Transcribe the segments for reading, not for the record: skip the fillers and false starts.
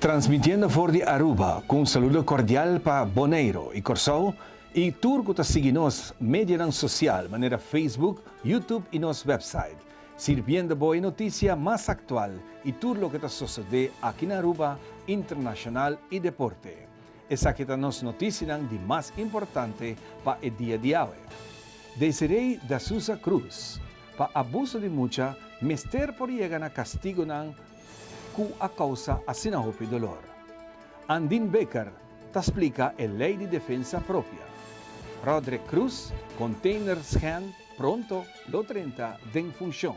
Transmitiendo for di Aruba cu un saludo cordial pa Boneiro y Corsou y tur cu ta sigui nos medianan social manera Facebook, YouTube y nos website, sirbiendo bo e noticia mas actual y tur loke ta sosode aki na Aruba, internacional y deporte. Esaki ta nos noticianan di mas importante pa e dia di awe. Desiree da Sousa Cruz, Pa abuso di mucha mester por yega na castigonan cu a causa asina hopi dolor. Andin Becker ta splica e ley di defensa propia. Roderick Cruz, Container Scan pronto lo drenta den funcion.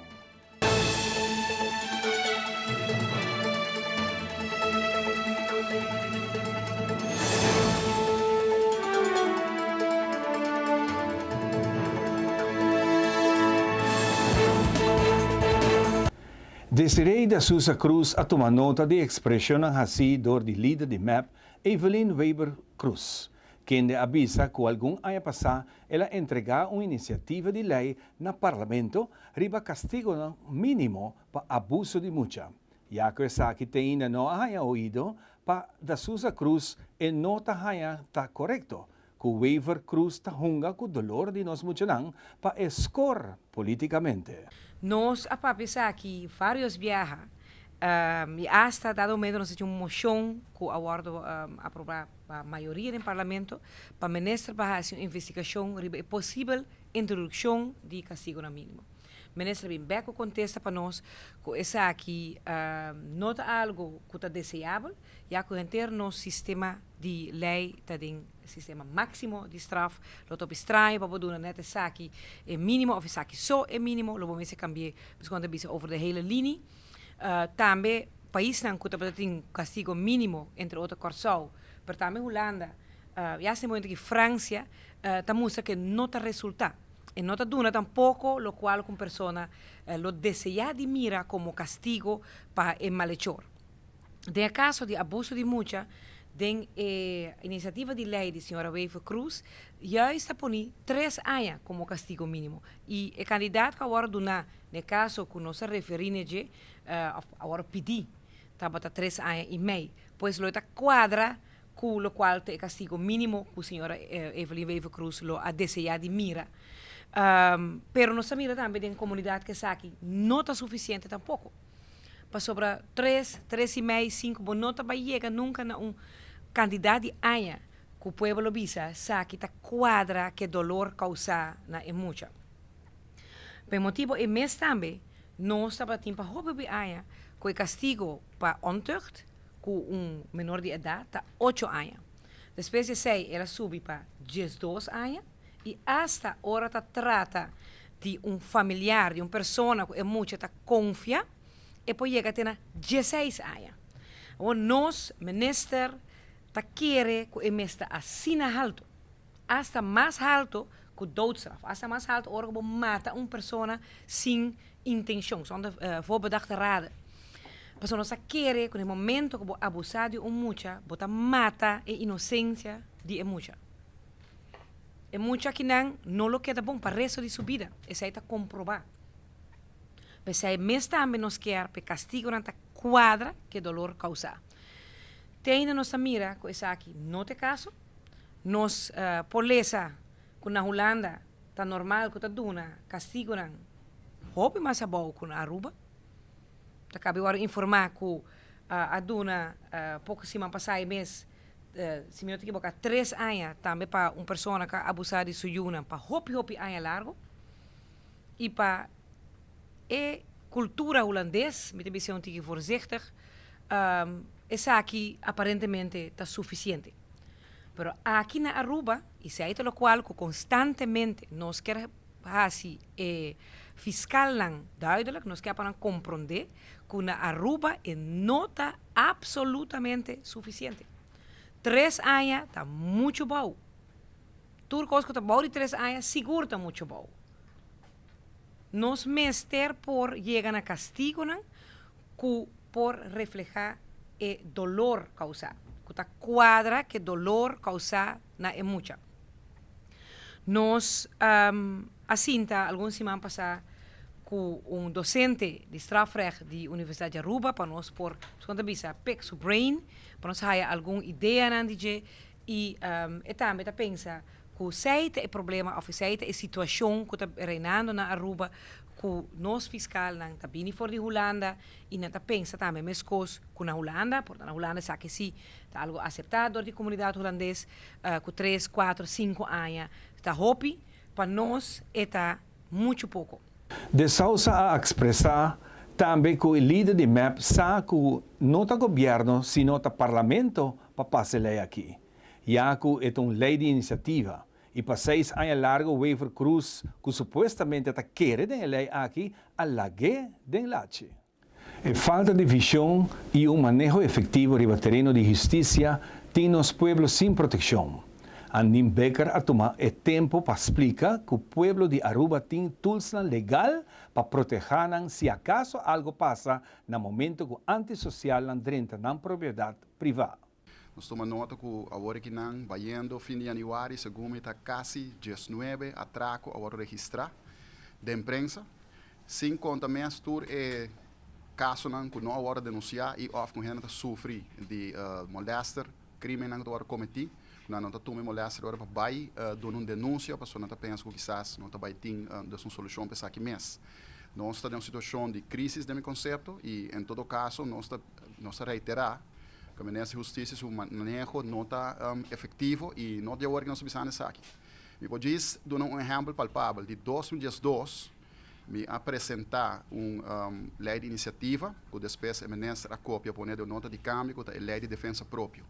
Desiree da Sousa Cruz a tuma nota di ekspreshonnan hasí dor di lider di mep, Evelyn Wever Croes, kende a bisa ku algun aña pasá el a entregá un inisiativa di lei na Parlamento riba kastigonan mínimo pa abuso di mucha. Ya ku esaki te ainda no a haña oido, pa da Sousa Cruz e no ta haña ta korekto Ku Wever Croes ta hunga ku dolor di nos muchanan pa e skor politikamente. Nos a papia esaki varios biaha y hasta dado momento nos a haci un mocion cu a wordo aproba pa mayoria den Parlamento pa Minister pa haci un investigacion riba e posibel introduccion di castigonan minimo. Minister a bin bek cu contesta pa nos cu esaki no ta algo cu ta deseabel ya cu henter nos sistema di lei ta den sistema máksimo di straf, lo ta hopi straño pa bo duna nèt esaki e mínimo òf esaki so e mínimo, lo bo mester kambi'é pasobra ta bisa over de hele lini. Tambe paisnan ku tabata tin kastigo mínimo, entre otro Kòrsou, pero tambe Hulanda, i hasta e momento aki Fransia, ta mustra ku e no ta resultá. E no ta duna tampoko lokual ku un persona lo deseá di mira komo kastigo pa e malechor. Den e kaso di abuso di mucha, den e inisiativa di lei di señora Wever Croes, juist ta poni tres aña komo kastigo mínimo. I e kandidat ku a wòrdu duná na e kaso ku nos a referí na dje, òf a wòrdu pidí, tabata tres aña i mei. Pues lo e ta kuadra ku lokual ta e kastigo mínimo ku señora Evelyn Wever Croes lo a deseá di mira. Pero nos ta mira tambe den komunidat ku esaki no ta sufisiente tampoko. Pasobra tres, tres i mei, sinku, bo no ta bai yega nunka na un kantidat di aña ku pueblo lo bisa esaki ta kuadra ku e dolor kousá na e mucha. Pa e motibu ei mes tambe nos tabatin pa hopi hopi aña ku e kastigo pa ontucht ku un menor di edat ta ocho aña. Despues di esei el a subi pa diesdos aña. I asta ora ta trata di un familiar, di un persona ku e mucha ta konfia, e por yega te na dieseis aña. Awor nos minister ta kere ku e mes ta asina haltu, asta mas haltu ku doodstraf, asta mas haltu ora ku bo mata un persona sin intenshon, zonder voorbedachte rade. Pasobra nos ta kere ku na e momento ku bo abusá di un mucha, bo ta mata e inosensia di e mucha. E mucha akinan no lo keda bon pa resto di su bida, esei ta komprobá. P'esei mes tambe nos kier pa e kastigonan ta kuadra ku e dolor kousá. Te ainda nos ta mira ku esaki no ta e kaso. Nos por lesa ku na Hulanda ta normal ku ta duna kastigonan hopi mas abou ku na Aruba. Ta kabe wòrdu informá ku a duna poko siman pasá e mes si mi no ta ekiboká, tres aña tambe pa un persona ku a abusá di su yunan pa hopi hopi aña largu. I pa e kultura hulandes, mi ta bisa un tiki voorzichtig, esaki aparentemente ta sufisiente. Pero aki na Aruba, i esei ta lokual ku konstantemente nos kier hasi e fiskalnan duidelijk, nos kier pa nan komprondé ku na Aruba e no ta Absolutamente suficiente. Tres aña ta mucho bou. Tur cos cu ta bou di tres aña sigur ta mucho bou. Nos mester por yega na castigonan cu por refleha e dolor causa, cu ta cuadra cu e dolor causa na e mucha. Nos a sinta algun siman pasa. ku un dosente di strafrecht di Universidad di Aruba pa nos por, kon ta bisa, pick su brain, pa nos haya algun ideanan di dje i e tambe ta pensa ku esei ta e problema òf esei ta e situashon ku ta reinando na Aruba ku nos fiskalnan ta bini for di Hulanda i nan ta pensa tambe meskos ku na Hulanda, por ta na Hulanda esaki si ta algu aseptá dor di komunidat hulandes ku tres, kuater, sinku aña ta hopi, pa nos e ta muchu poko. De Sousa a expresa tambe cu e lider di mep sa cu no ta gobierno sino ta parlamento pa pasa e ley aki, ya cu e ta un ley di iniciativa y pa seis aña largo Wever Croes cu supuestamente ta kere den e ley aki a lag'e den lachi. E falta di vision y un maneho efectivo riba tereno di husticia tin nos pueblo sin proteccion. Andin Bikker a tuma e tempo pa splica cu pueblo di Aruba tin toolsnan legal pa proteha nan si acaso algo pasa na momento cu antisocialnan drenta nan propiedad priva. Nos tuma nota cu awor aki nan bayendo fin di januari segun mi ta casi diesnuebe atraco a worde registra den prensa, sin conta mes tur e casonan cu no a worde denuncia y of cu hende ta sufri di molester, crimennan cu ta worde cometi, cu nan no ta tuma e molester ora pa bay duna un denuncia pasobra nan ta pensa cu kisas no ta bay tin dus un solucion pa esaki mes. Nos ta den un situacion di crisis den mi concepto y en todo caso nos ta nos ta reitera Ku Minister di Hustisia su maneho no ta efektivo i no di awor ku nos ta bisando esaki. Mi por djis duna un ehèmpel palpabel. Di 2012 mi a presentá un lei di inisiativa ku despues e minister a kopia pone den un nota di kambio ku ta e lei di defensa propio.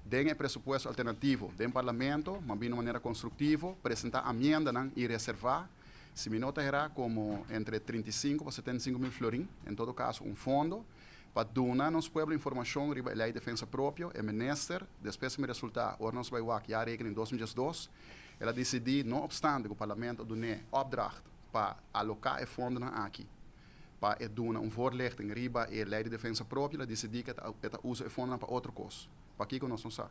Den e presupuesto alternativo den parlamento mi a bini un manera konstruktivo presentá amiendanan i reservá, si mi no ta herá, komo entre 35 pa 75 mil florin, en todo kaso un fondo Pa duna nos pueblo informacion riba e ley defensa propio, e minister, despues mi resulta, ora nos bay wak ya rekening 2012, el a dicidi, no obstante cu parlamento a dun'é opdracht pa aloca e fondonan aki pa e duna un voorlichting riba e ley di defensa propio, el a dicidi cu e ta usa e fondonan pa otro cos. Pakico nos no sa.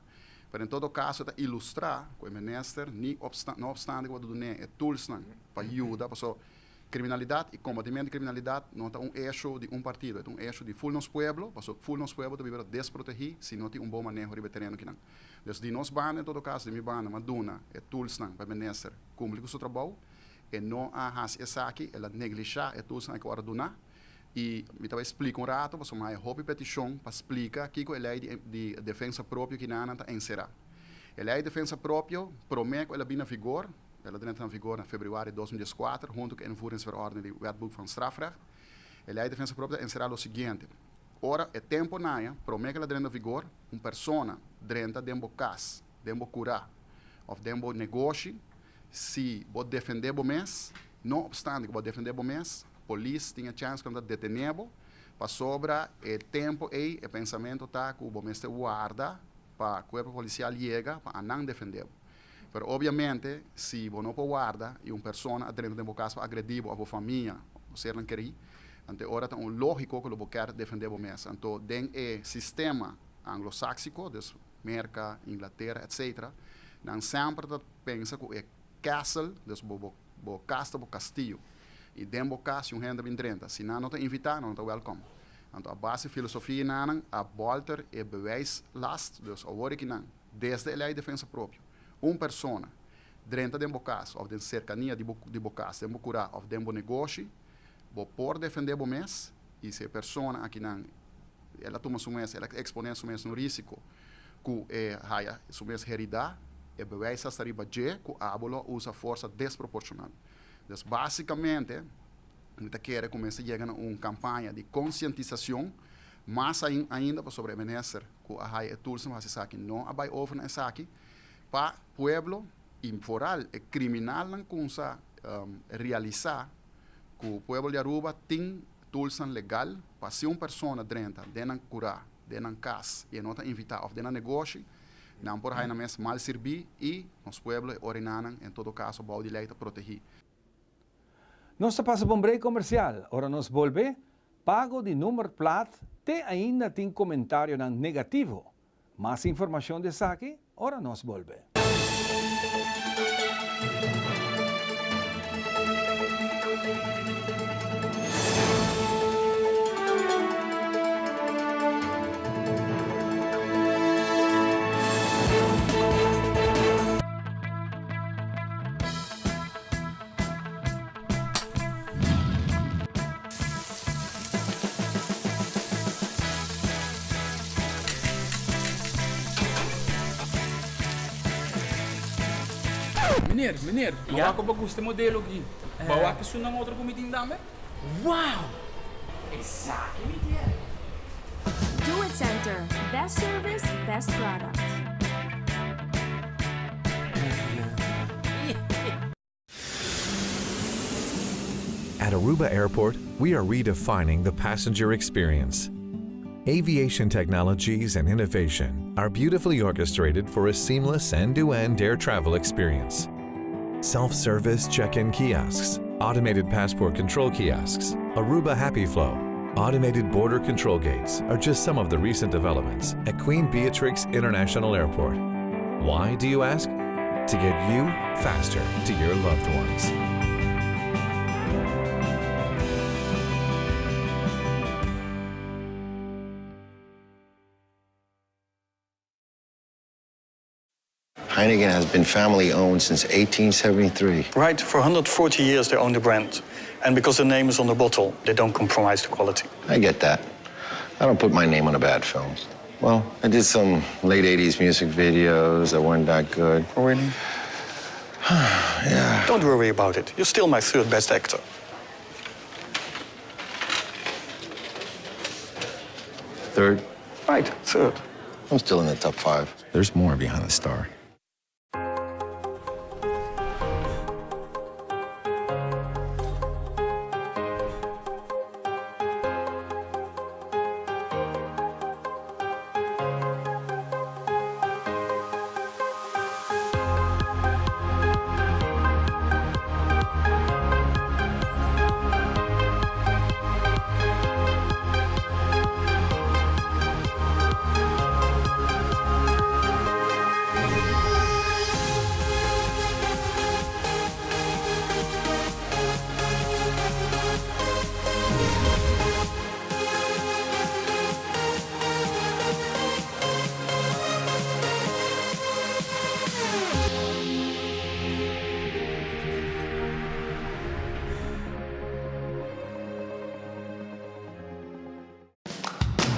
Pero en todo caso e ta ilustra cu e minister, ni no obstante cu bo ta dun'é e toolsnan pa yuda, pasobra Kriminalidat i kombatimentu di kriminalidat no ta un esho di un partido, e ta un esho di ful nos pueblo, pasobra ful nos pueblo ta biba desprotehí si no tin un bon maneho riba e tereno kinan. Dus di nos banda en todo kaso, di mi banda, mi a duna e toolsnan pa e minister kumpli ku su trabou. E no a hasi esaki, el a neglishá e toolsnan ku a wòrdu duná. I mi ta bai splika un rato pasobra mi a haña hopi petishon pa splika kiko e lei di defensa propio kinanan ta enserá. E lei di defensa propio promé ku el a bini na vigor, El a drenta na vigor na februari 2014 hunto ku e invoeringsverordening di Wetboek van Strafrecht. E lei di defensa propio ta enserá lo siguiente, Ora e tempo naña promé ku el a drenta na vigor, un persona drenta den bo kas, den bo kurá òf den bo negoshi, si bo defendé bo mes, no opstante ku bo a defendé bo mes, polis tin e chèns ku nan ta detené bo, pasobra e tempo ei e pensamentu ta ku bo mester warda pa kuerpo polisial yega pa anan defendé bo. Pero obviamente si bo no por warda y un persona a drenta den bo cas pa agredi bo of bo famia, bo sernan keri, anto e ora ta un logico cu lo bo kier defende bo mes. Anto den e sistema anglosaxico, dus Merca, Inglatera etc. Nan semper ta pensa cu e castle, dus bo bo bo cas ta bo castillo y den bo cas si un hende bin drenta, si nan no ta invita nan no ta welcome. Anto a base filosofia nan a bolter e bewijslast, dus awor aki nan. Desde e lei defensa propio, un persona drenta den bo kas òf den serkania di bo di bo kas, den bo kurá òf den bo negoshi, bo por defendé bo mes i si e persona akinan el a tuma su mes, el a eksponé su mes na un risiko ku e haya su mes heridá, e bewijs a sta riba dje ku abo lo a usa forsa desproporshonal. Dus basikamente mi ta kere ku mester yega na un kampaña di konsientisashon mas ainda pasobra e minister ku a haya e toolsnan pa hasi esaki no a bai over na esaki pa pueblo i foral e kriminalnan kumsa realisá ku pueblo di Aruba tin toolsnan legal pa si un persona drenta den nan kurá, den nan kas i e no ta invitá òf den nan negoshi nan por haya nan mes mal sirbí i nos pueblo e orinanan en todo kaso bou di lei ta protegí. Nos ta pasa pa un break comercial. Ora nos bolbe, pago di number plaat te ainda tin comentarionan negativo. Mas informacion di esaki ora nos bolbe. Meneer, meneer, ma wak bo gusta e modelo aki? Bo wak esunnan otro ku mi tin tambe? Wow! Esaki mi kier! Do It Center, best service, best product. At Aruba Airport, we are redefining the passenger experience. Aviation technologies and innovation are beautifully orchestrated for a seamless end-to-end air travel experience. Self-service check-in kiosks, automated passport control kiosks, Aruba Happy Flow, automated border control gates are just some of the recent developments at Queen Beatrix International Airport. Why, do you ask? To get you faster to your loved ones. Heineken has been family owned since 1873. Right, for 140 years they own the brand. And because the name is on the bottle, they don't compromise the quality. I get that. I don't put my name on a bad film. Well, I did some late 80s music videos that weren't that good. Oh, really? Yeah. Don't worry about it. You're still my third best actor. Third? Right, third. I'm still in the top five. There's more behind the star.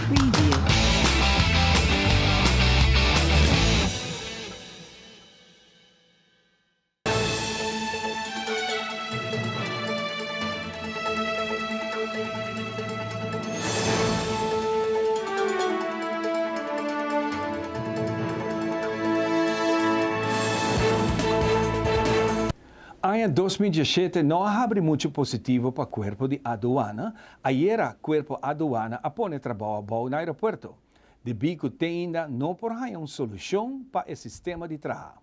Preview. Aña 2017 no a habri mucho positivo pa Cuerpo di Aduana. Ayera Cuerpo Aduana a pone trabou abou na aeropuerto, debí cu te ainda no por haya un solucion pa e sistema di traha.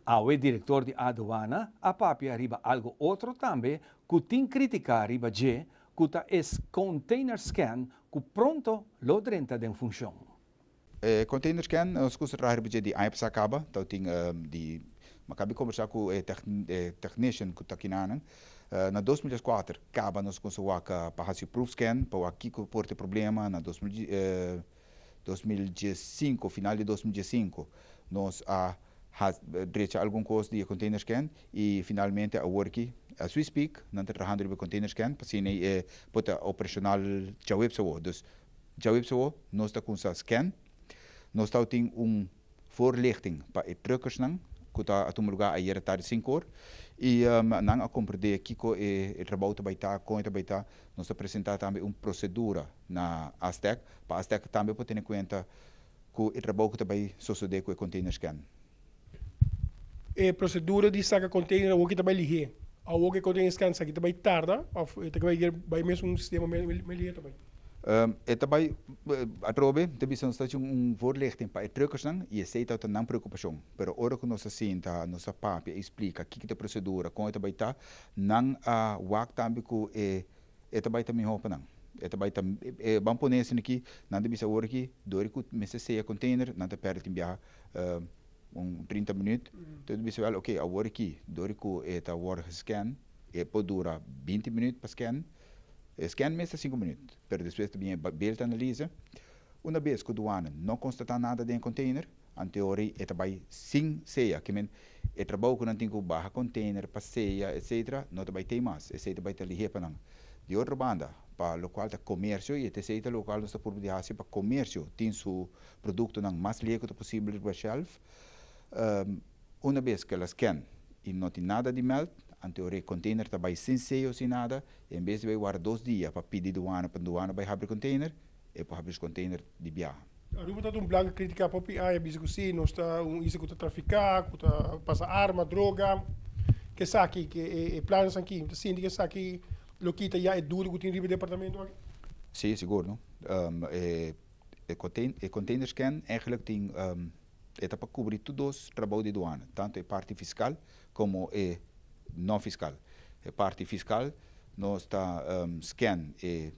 Awe director di Aduana a papia riba algo otro tambe cu tin critica riba dje cu ta e container scan cu pronto lo drenta den funcion. E container scan nos gusta traha riba dje di aña pasá kaba, ta tin di mi a kabi kombersá ku e technician ku ta kinanan. Na 2004 kaba nos kuminsá wak pa hasi proof scan pa wak kiko por ta e problema. Na 2015, final di 2015 nos a drecha algun kos di e container scan i finalmente awor aki as we speak nan ta trahando riba e container scan pa asina e por ta operacional djaweps awor. Dus Djaweps awor nos ta cuminsa scan. Nos tau tin un voorlichting pa e truckersnan cu ta a tuma lugar ayera tardi cinco or y nan a comprende kico e trabou ta bay ta, con e ta bay ta. Nos ta presenta tambe un procedura na Astec pa Astec tambe por tene cuenta cu e trabou cu ta bay sosode cu e container scan. E procedura di saca container awor ki ta bay lihe. Awor cu e container scan sa ki ta bay tarda of e ta bay bay mes un sistema me lihe ta bay? E ta bay atrobe ta bisa nos ta haci un voorlichting pa e truckersnan y esey ta nan preocupacion. Pero ora cu nos a sinta, nos a papia y splica kico ta e procedura, con e ta bay ta, nan a wak tambe cu e e ta bay ta miho pa nan. E ta bay ta, ban pone esaki aki, nan ta bisa awor aki, dor cu mester seya container, nan ta perde tin biaha un 30 minuut. Entonces ta bisa wel, ok, awor aki, dor cu e ta worde gescan, e por dura 20 minuut pa scan. E scan mes ta 5 minuut, pero despues ta bin e beeldanalyse. Una bes cu douane no constata nada den e container, anteori e ta bay sin seya. Ke men e trabou cu nan tin cu baha container pa seya, etcetera, no ta bay tey mas. Esey ta bay ta lihe pa nan. Di otro banda, pa locual ta comercio, y esey ta locual nos ta purba di haci pa comercio tin su productonan mas lihe cu ta posibel riba shelf. Una bes cu el a scan. i no tin nada di meld, anto ora e container ta bai sin seyo sin nada, en bes di bai warda dos dia pa pidi duana pa duana bai habri container, e por habri su container di biaha. Aruba ta un blanca critica popi aña bisa cu si nos ta un isla cu ta trafica, cu ta pasa arma, droga, ke esaki, ke e planes aki, ta sinti ke esaki lo kita ya e duda cu tin riba e departamento aki? Si, sigur no. E e container scan eigenlijk tin e ta pa cubri tur dos trabou di duana, tanto e parti fiscal como e no fiscal. E parti fiscal nos ta scan e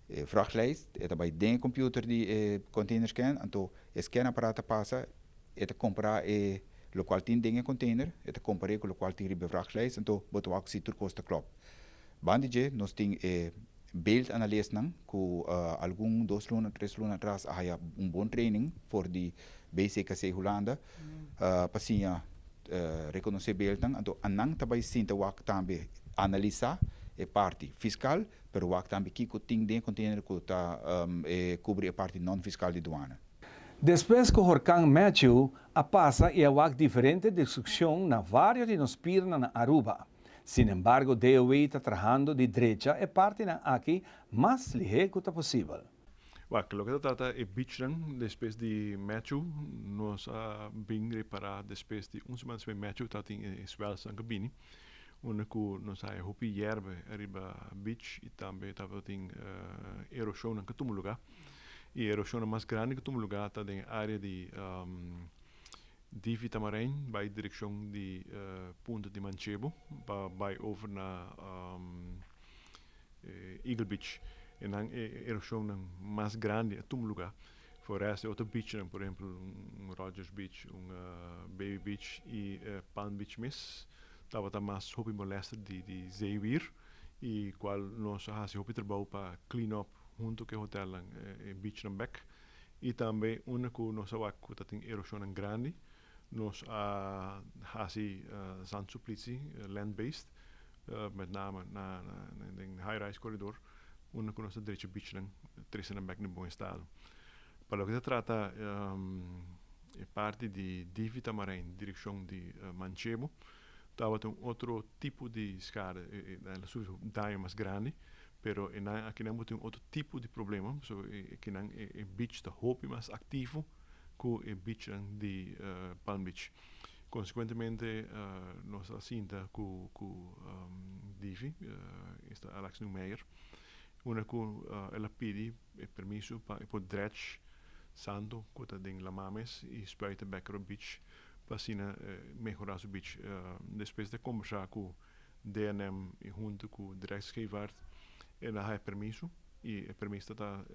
E vrachtlijst, e ta bai den e computer di e container scan, anto e scanapparaat ta pasa, e ta compara e locual tin den e container, e ta compar'é cu locual tin riba e vrachtlijst, anto bo ta wak si tur cos ta klop. Banda di dje nos tin e beeldanalistnan cu algun dos luna, tres luna atras a haya un bon training for di BCKC Hulanda pa siña reconoce beeldnan, anto anan ta bai sinta wak tambe analisa e parti fiscal, Pero wak tambe kiko tin den e container ku ta kubri e parti non-fiskal di duana. Despues ku horkan Matthew a pasa i a wak diferente destrukshon na vários di nos pirnan na Aruba. Sinembargo DOW ta trahando di drecha e partinan aki mas lihé ku ta posibel. Wak, loke ta trata e beachnan despues di Matthew, nos a bin repará despues di un siman despues di Matthew tabatin e swellsnan ku bini. Unda ku nos haya hopi yerbe riba beach i tambe tabatin eroshonnan ku tuma lugá. I eroshonnan mas grandi ku tuma lugá ta den e área di Divi Tamarijn bai direkshon di Punta di Manchebo pa bai over na Eagle Beach. Enan e eroshonnan mas grandi a tuma lugá. For rest e otro beachnan, por ehempel un Rogers Beach, un Baby Beach i Palm Beach mes tabata mas hopi molester di di zeewier i kual nos a hasi hopi trabou pa clean up hunto ku e hotelnan e beachnan bek i tambe unda ku nos a wak ku ta tin eroshonnan grandi nos a hasi zandsuplitie land based met name na den high rise corridor unda ku nos ta drecha beachnan trese nan bek na bon estado. Pa loke ta trata e parti di Divi Tamarijn direkshon di Manchebo tabata un otro tipo di skade, el a sufri daño mas grandi pero e nan akinan bo tin un otro tipo di problema pasobra akinan e beach ta hopi mas aktivo ku e beachnan di Palm Beach. Konsekuentemente nos a sinta ku ku Divi, esta Alex Nieuwmeyer, unda ku el a pidi e permiso pa e por dredge santo ku ta den Lamá mes i spuit bek riba beach pa asina mehorá su beach. Despues di a kombersá ku DNM i huntu ku Directie Scheepvaart el a haña permiso i e permiso ta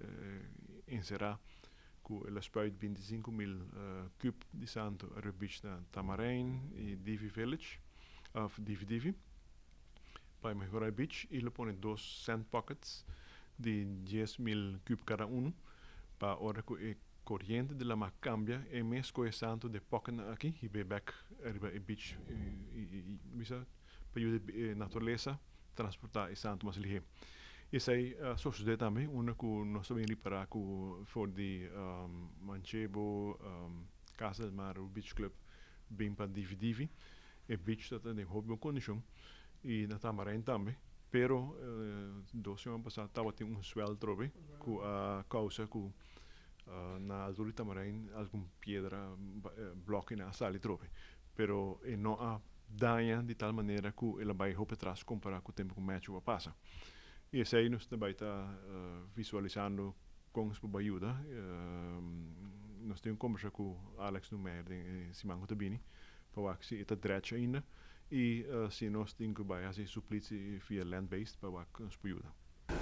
enserá ku el a spuit 25 mil kub di santo riba beach na Tamarijn i Divi Village of Divi Divi pa e mehorá e beach i lo pone dos sand pockets di dies mil kub kada unu pa ora ku e koriente di lama kambia e mes kohe santo di e pocketnan aki hib'é bek riba e beach i bisa pa yuda e naturalesa transportá e santo mas lihé. Esei a sosodé tambe unda ku nos ta bin ripará ku for di Manchebo, Casa del Mar, Beach Club bin pa Divi Divi. E beach ta den hopi bon kondishon i na Tamarijn tambe. Pero dos siman pasá tabatin un swel trobe ku a kousa ku na altura di Tamarijn algun piedra, blòkinan a sali trobe. Pero e no a daña di tal manera ku el a bai hopi atras kompará ku tempu ku Matthew a pasa. I esei nos ta bai ta visualisando kon nos por bai yuda. Nos tin un kombersá ku Alex Numeyer den e siman ku ta bini pa wak si e ta drecha ainda i si nos tin ku bai hasi suplitsi via land based pa wak nos por yuda.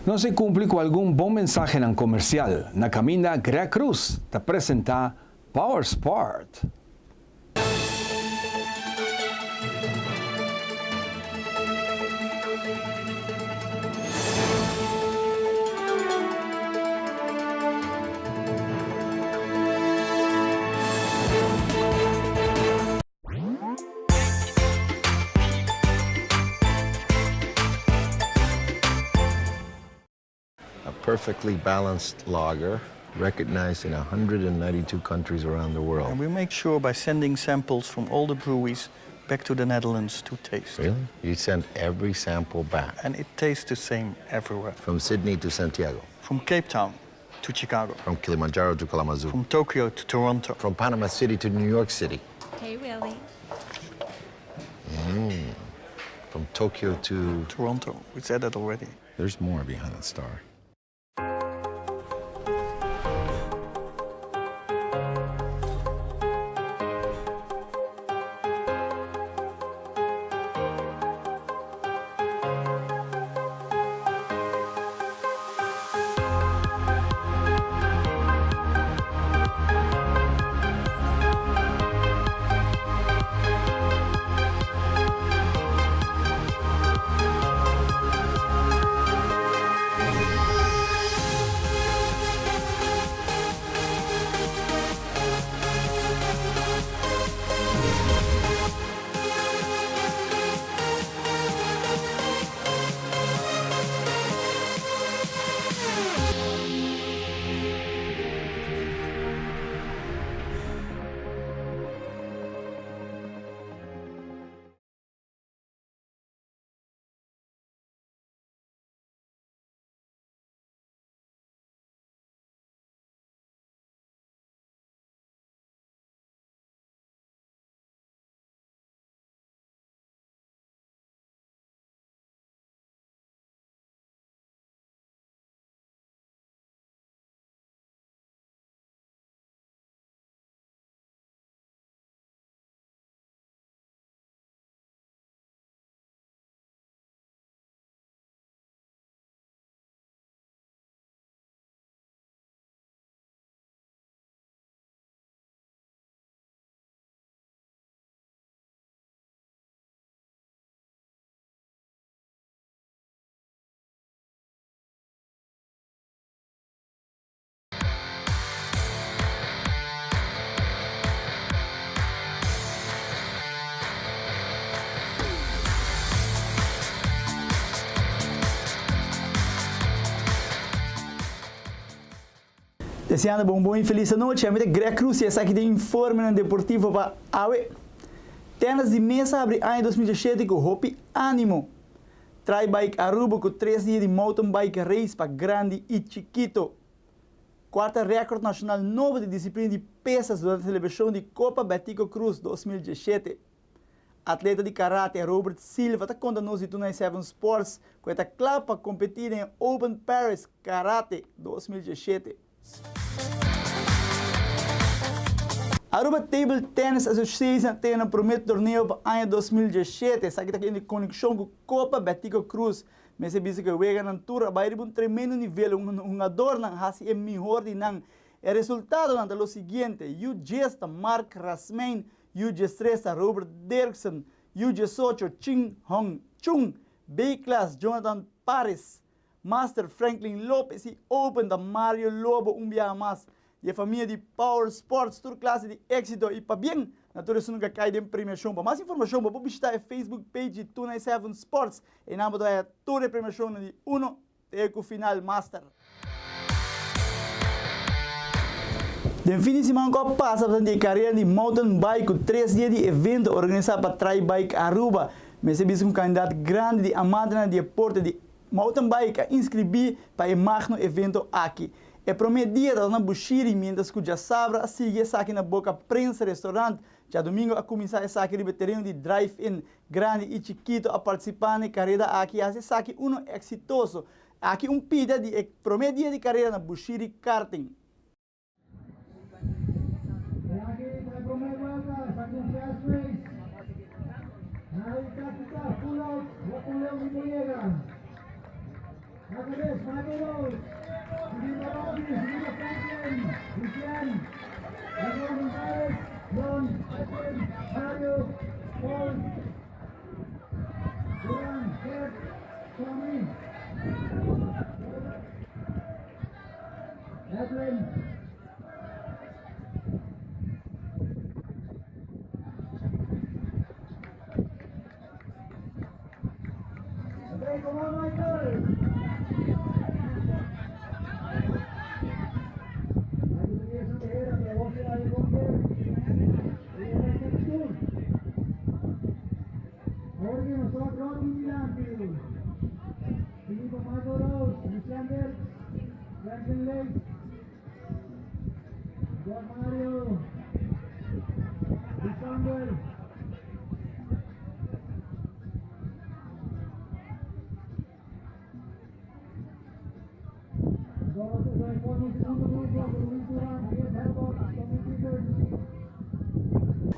Nos e cumpli cu algun bon mensahenan comercial na caminda Greg Cruz ta presenta Power Sport. A perfectly balanced lager recognized in 192 countries around the world. And we make sure by sending samples from all the breweries. back to the Netherlands to taste. Really? You send every sample back? And it tastes the same everywhere. From Sydney to Santiago? From Cape Town to Chicago. From Kilimanjaro to Kalamazoo? From Tokyo to Toronto. From Panama City to New York City? Hey, Willie. From Tokyo to... Toronto. We said that already. There's more behind that star. Deseando bo un bon y feliz anochi, ami ta Greg Cruz y esaki ta informenan deportivo pa awe. Tennis di mesa habri aña 2017 cu hopi animo. Tri Bike Aruba cu tres dia di mountain bike race pa grandi y chikito. Cuarta record nacional nobo di disciplina di pesas durante celebracion di Copa Betico Croes 2017. Atleta di karate Robert Silva ta konta nos di 297 Sports ku e ta kla pa kompetí den e Open Paris Karate 2017. Aruba Table Tennis Association a tene nan promé torneo pa aña 2017. Esaki ta kende konekshon ku Kopa Betico Croes. Mester bisa ku e weganan tur a bai riba un tremendo nivel. Un hungadornan hasi e mihor di nan. E resultadonan ta lo siguiente, U10 ta Mark Rasmijn Yu 13 ta Robert Derksen, Yu 18 Chin Hong Chung, B-Class Jonathan Paris, Master Franklin Lopez y Open ta Mario Lobo un biaha mas di e famia di Power Sports tur clase di exito y pabien na tur esun cu a cay den premiacion. Pa mas informacion bo por bishita e Facebook page di 297 Sports. Eynan bo ta haya tur e premiacionnan di uno Te ku final master. Den fin di siman ku a pasa ta di e karera di mountain bike ku tres dia di evento organisá pa Tri Bike Aruba. Mester bisa ku un kandidat grandi di amantenan di deporte di mountain bike a inskribí pa e magno evento aki. E promé dia tabata na Bushiri miéntras ku djasabra a sigui esaki na Boca Prensa Restaurant. Djadumingu a kuminsá esaki riba e tereno di Drive-In Grandi y chikito a participa na e careda aki y haci esaki uno exitoso. Aki un pida di e prome dia di careda na Bushiri Karting.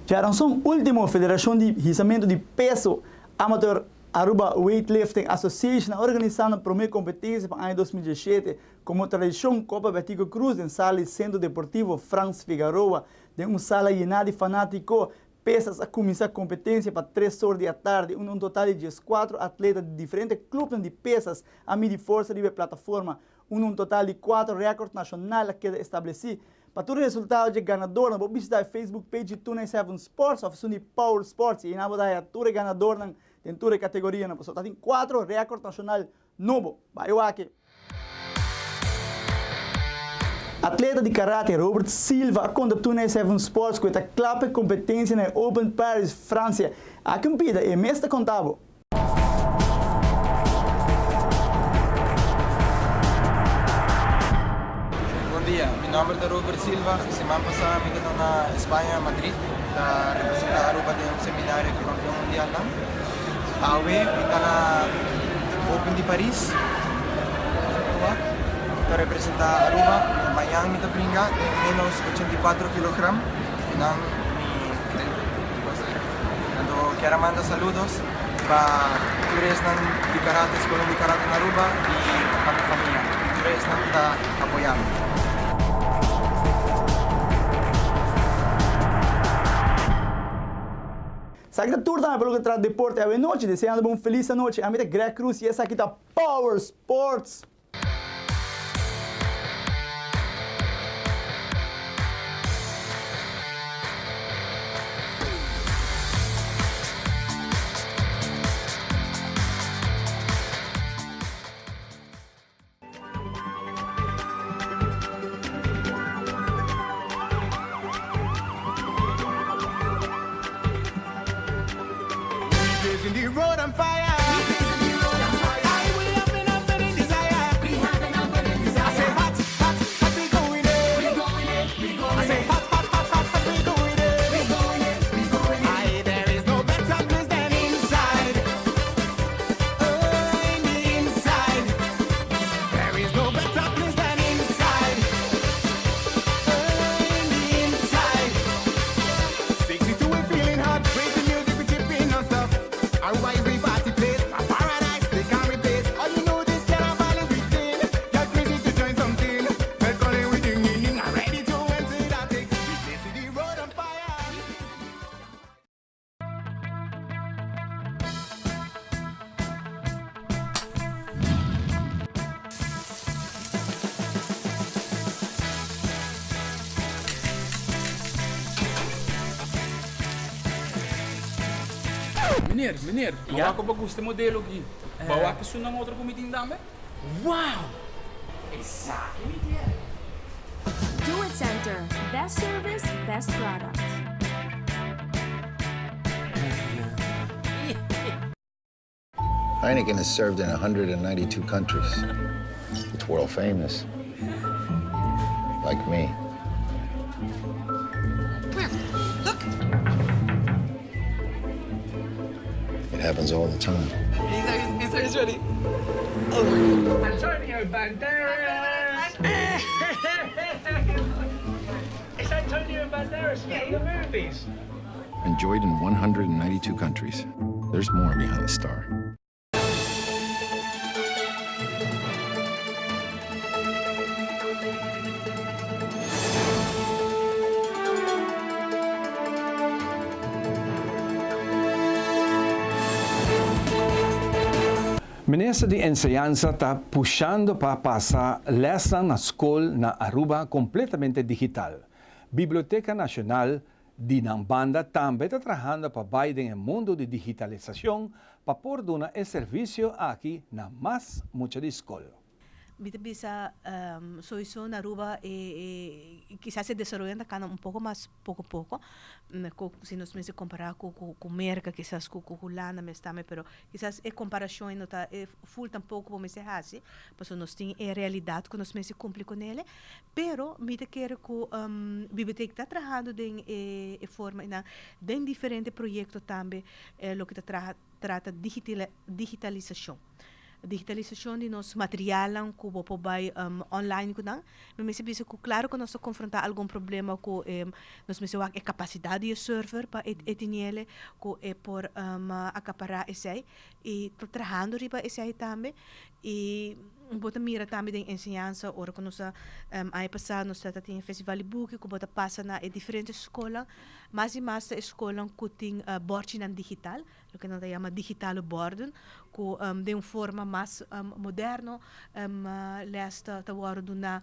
Djaranson ultimo Federacion di Hisamento di Peso Amateur Aruba Weightlifting Association a organisa nan prome competencia pa aña 2017 como tradicion Copa Betico Croes den sala di Centro Deportivo Frans Figaroa den un sala yena di fanatico Pesas a kuminsá kompetensia pa tres or di atardi unda un total di dieskuatro atleta di diferente klupnan di pesas a midi forsa riba e plataforma, unda un total di kuatro rèkòrt nashonal a keda establesí. Pa tur e resultado dje ganadornan bo bishitá e Facebook page di 297 Sports òf esun di Power Sports i einan bo ta haña tur e ganadornan den tur e kategorianan pasobra ta tin kuatro rèkòrt nashonal Nobo, bai wak. Atleta di karate Robert Silva a konta 297 Sports ku e ta kla pa e kompetensia na e Open Paris, Fransia. Aki un pida, e mes ta konta bo. Bon dia, mi nomber ta Robert Silva. Siman pasa mi ta na España, Madrid, ta representa Aruba den un seminario di campeon mundialnan. Awe mi ta na Open di Paris, ta representa Aruba. Mañan mi ta bringa den menos 84 kilogram y nan mi Anto kier a manda saludos pa tur esnan di karate, escuela di karate na Aruba y pa mi famia, tur esnan ta apoya mi. Esaki ta tur tambe pa loke ta trata deporte awe nochi. Deseando bo un felis anochi. Ami ta Greg Cruz y esaki ta Power Sports! Meneer, meneer, ma wak bo gusta e modelo aki. Bo a wak esunnan otro ku mi tin tambe? Wow! Esaki mi kier! Do It Center, best service, best product. Heineken is served in 192 countries. It's world famous. Like me. Come here. Look. It happens all the time. He's, he's, he's ready. Oh my God. Antonio Banderas! It's Antonio Banderas from the movies. Enjoyed in 192 countries. There's more behind the star. Minister di Enseñansa ta pushando pa pasa lesnan na skol na Aruba completamente digital. Biblioteca Nacional di nan banda tambe ta trahando pa bay den e mundo di digitalisacion pa por duna e servicio aki na mas mucha di skol. Mi ta bisa sowiso na Aruba e e kisas e desaroyo ta cana un poco mas poco poco cu si nos mester compara cu cu Merca kisas cu cu Hulanda mes tambe pero kisas e comparacion no ta full tampoco bo mester haci pasobra nos tin e realidad cu nos mester cumpli cu nele pero mi ta kere cu biblioteca ta trahando den e forma einan den diferente proyecto tambe loke ta traha trata digitalisacion. Digitalisacion di nos materialnan cu bo por bay online cu nan. Mi mester bisa cu claro cu nos ta confronta algun problema cu nos mester wak e capacidad di e server pa e tiniele cu e por acapara esey y ta trahando riba esey tambe y bo ta mira tambe den enseñansa ora cu nos a aña pasa nos ta tin e festival di buki cu bo ta pasa na e diferente scolnan mas y mas ta e scolnan cu tin borchinan digital. Loke nan ta yama digitale borden, ku den un forma mas moderno les ta wòrdu duná.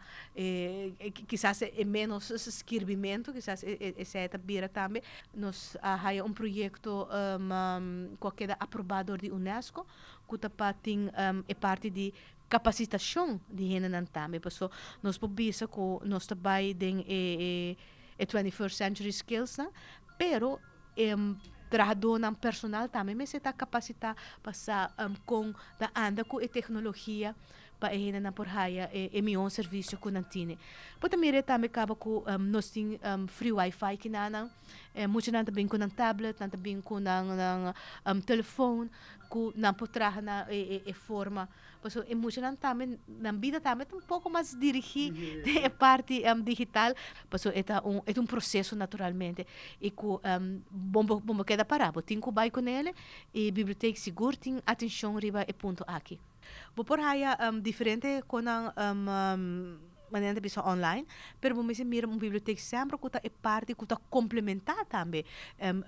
Kisas e ménos skirbimentu, kisas esei ta bira tambe. Nos a haya un proyekto ku a keda aprobá dor di UNESCO, ku ta pa tin e parti di kapasitashon di hendenan tambe. Paso nos por bisa ku nos ta bai den e 21st century skillsnan, pero E trahadónan personal tambe mester ta kapasitá pa sa kon ta anda ku e teknologia pa e hendenan por haya e mihó servisio ku nan tine. Bo ta mira tambe kaba ku nos tin free wifi kinanan, muchanan ta bin ku nan tablet, nan ta bin ku nan telefon ku nan por traha na e forma. Pasobra e muchanan tambe, nan bida tambe ta un poko mas dirigí den e parti digital, pasobra e ta un, e ta un proseso naturalmente i ku bo bo no keda pará, bo tin ku bai kunele i bibliotek sigur tin atenshon riba e punto aki. Bo por haya diferente konan Manera nan ta bisa online, pero bo mester mira un bibliotek semper ku ta e parti ku ta komplementá tambe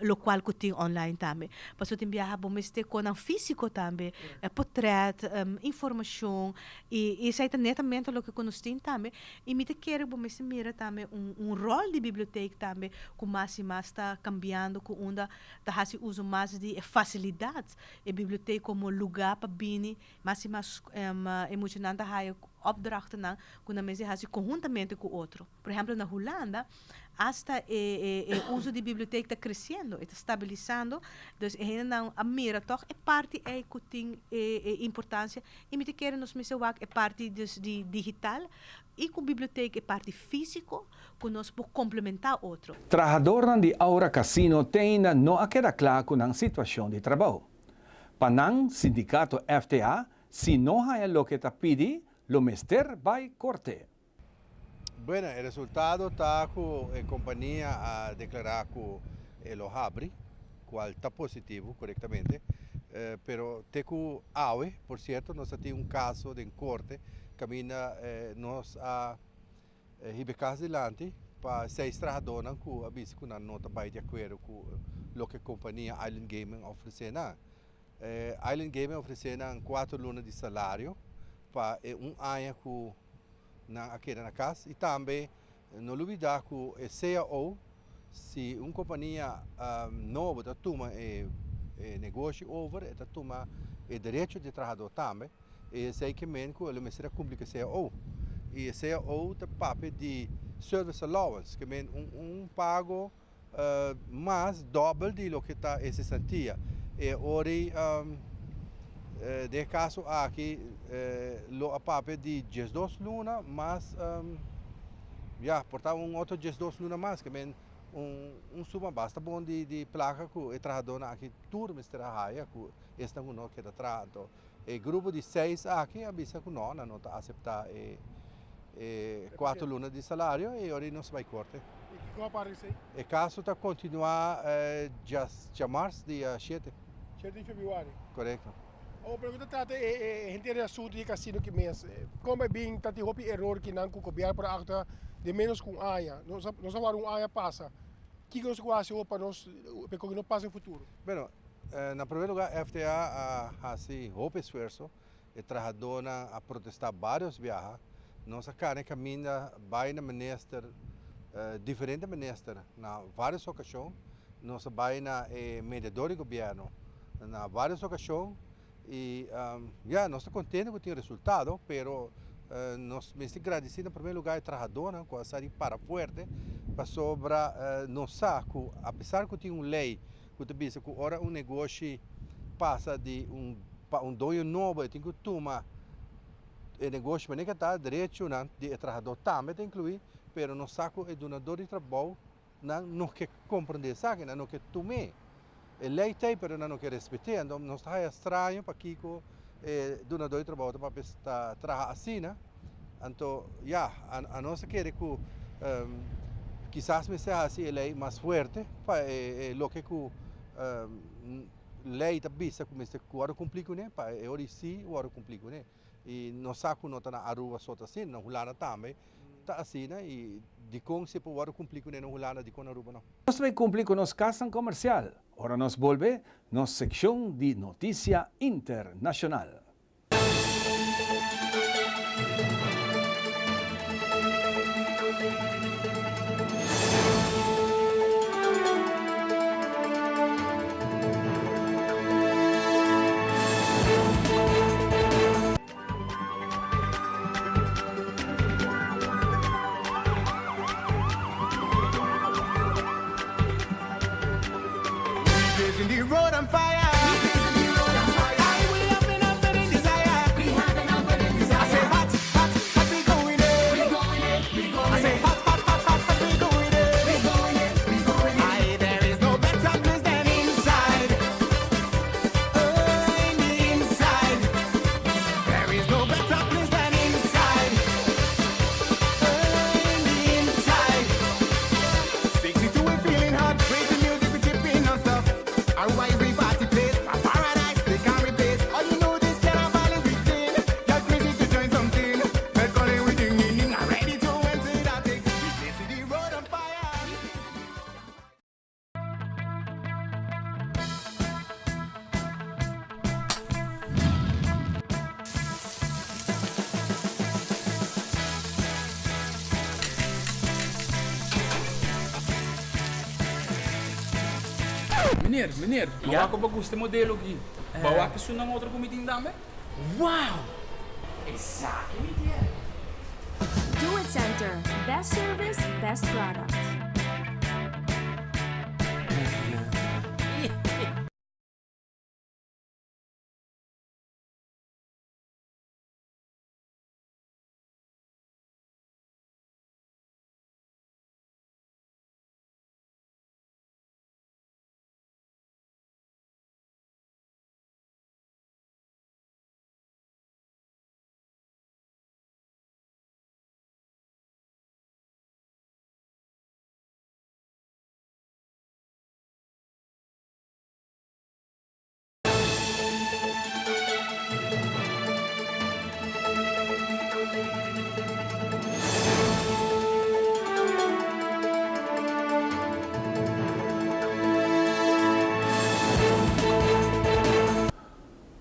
lokual ku tin online tambe. Pasobra tin biaha bo mester konan físiko tambe, potrèt, informashon, i esei ta netamente loke ku nos tin tambe. I mi ta kere bo mester mira tambe un un ròl di bibliotek tambe ku mas i mas ta kambiando ku unda ta hasi uso mas di e fasilidat e bibliotek komo lugá pa bini Mas i mas e muchanan ta haya opdrachtennan ku nan mester hasi konhuntamente ku otro. Por ehèmpel na Hulanda asta e e uso di bibliotek ta kresiendo, e ta stabilisando, dus e hendenan a mira tòg e parti ei ku tin e e importansia i mi ta kere nos mester wak e parti dus di digital i ku bibliotek e parti físiko ku nos por komplementá otro. Trahadornan di Aura Casino te ainda no a keda kla ku nan situashon di trabou. Pa nan, sindikato FTA, si no haña loke ta pidi, lo mester bai korte. Bueno, e resultado ta cu e compania a declara cu e lo habri, cual ta positivo, corectamente, pero te cu awe, por cierto, nos a tin un caso den corte caminda nos a Hiba e kas dilanti pa seis trahadónan ku a bisa ku nan no ta bai di akuerdo ku loke kompania Island Gaming a ofresé nan. Island Gaming a ofresé nan kuater luna di salario pa e un aña ku nan a keda na kas i tambe no lubidá ku e cao si un kompania nobo ta tuma e negoshi over e ta tuma e derecho di e trahadó tambe. E esei ke men ku lo mester a kumpli ku e cao. I e cao ta papia di service allowance, ke men un un pago mas dòbel di loke ta e sesantia. E ora ei den e kaso aki lo a papia di diesdos luna mas ya por ta un otro diesdos luna mas, ke men un suma basta bon di plaka ku e trahadónan aki tur mester a haya ku esnan ku no keda traha. Anto E grupo di seis aki a bisa ku no, nan no ta aseptá e e kuater luna di salario i ora nos bai korte. I kiko a para esei? E kaso ta kontinuá djamars dia shete. Shete di febrüari. Korekto. Awor pero ku ta trata e e henter e asuntu di e kasino ki mes, kon bai bin ta tin hopi eror ki nan ku gobièrnu por a aktua den ménos ku un aña. Nos a nos a wòrdu un aña pasa. Kiko nos ku hasi awor pa nos pa e koki no pasa den futuro? Bueno, Na primer lugar FTA a haci hopi esfuerzo, e trahadornan a protesta varios biaha, nos a cana e caminda bay na minister, diferente minister na varios ocasion, nos a bay na e mediador di gobierno na varios ocasion y ya nos ta contento cu tin resultado pero. Nos mester gradisí na promé lugá e trahadónan ku a sa di para fuerte pasobra nos sa ku apesar ku tin un lei ku ta bisa ku ora un negoshi pasa di un pa un doño nobo e tin ku tuma e negoshi manera ku ta derechonan di e trahadó tambe ta inkluí pero nos sa ku e dunadó di trabou nan no ke komprendé esaki nan no ke tum'é. E lei ta ei pero nan no ke respet'é anto nos ta haya straño pakiko e dunadó di trabou ta papia ta traha asina anto ya anos ta kere ku kisas mester hasi e lei mas fuerte pa e loke ku lei ta bisa ku mester wòrdu kumpli kuné pa e ora si wòrdu kumpli kuné i nos sa ku no ta na Aruba so ta asina na Hulanda tambe ta asina i dikon si por wòrdu kumpli kuné na Hulanda dikon na Aruba no. Nos ta bay cumpli cu nos casnan comercial ora nos bolbe nos seccion di noticia internacional. Meneer, meneer, ma wak bo gusta e modelo aki. Bo wak esunnan otro ku mi tin tambe? Wow! Esaki mi kier! Do It Center, best service, best product.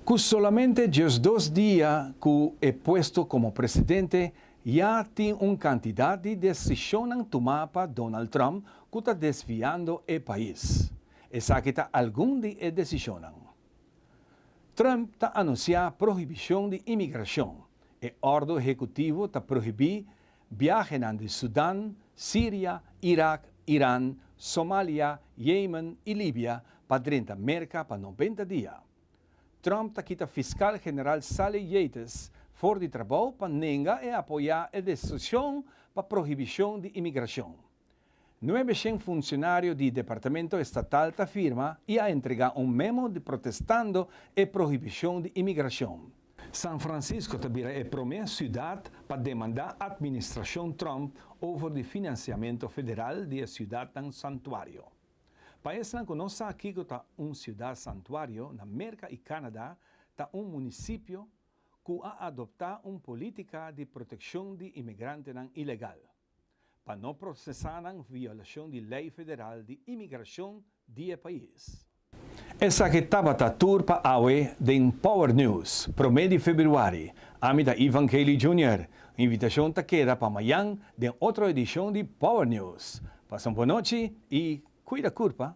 Ku solamente diesdos dia ku e puesto komo presidente ya tin un kantidat di desishonnan tumá pa Donald Trump ku ta desviando e pais. Esaki ta algun di e desishonnan. Trump ta anunsiá prohibishon di imigrashon. E òrdu ehekutivo ta prohibí biahenan di Sudan, Siria, Irak, Iran, Somalia, Yemen i Libia pa drenta Merka pa nobenta dia. Trump ta kita fiskal general Sally Yates for di trabou pa nenga e apoyá e desishon pa prohibishon di imigrashon. Nuebeshen funcionario di departamento estatal ta firma y a entrega un memo di protestando e prohibicion di imigracion. San Francisco ta bira e prome ciudad pa demanda administracion Trump over di financiamento federal di e ciudadnan santuario. Pa esnan cu no sa kico ta un ciudad santuario, na Merca y Canada ta un municipio cu a adopta un politica di proteccion di imigrantenan ilegal. pa no prosesá nan violashon di lei federal di imigrashon di e pais. Esaki tabata tur pa awe den Power News, promé di febrüari. Ami ta Ivan Kelly Junior. Invitashon ta keda pa mayan den otro edishon di Power News. Pasa un bon nochi i kuida kurpa.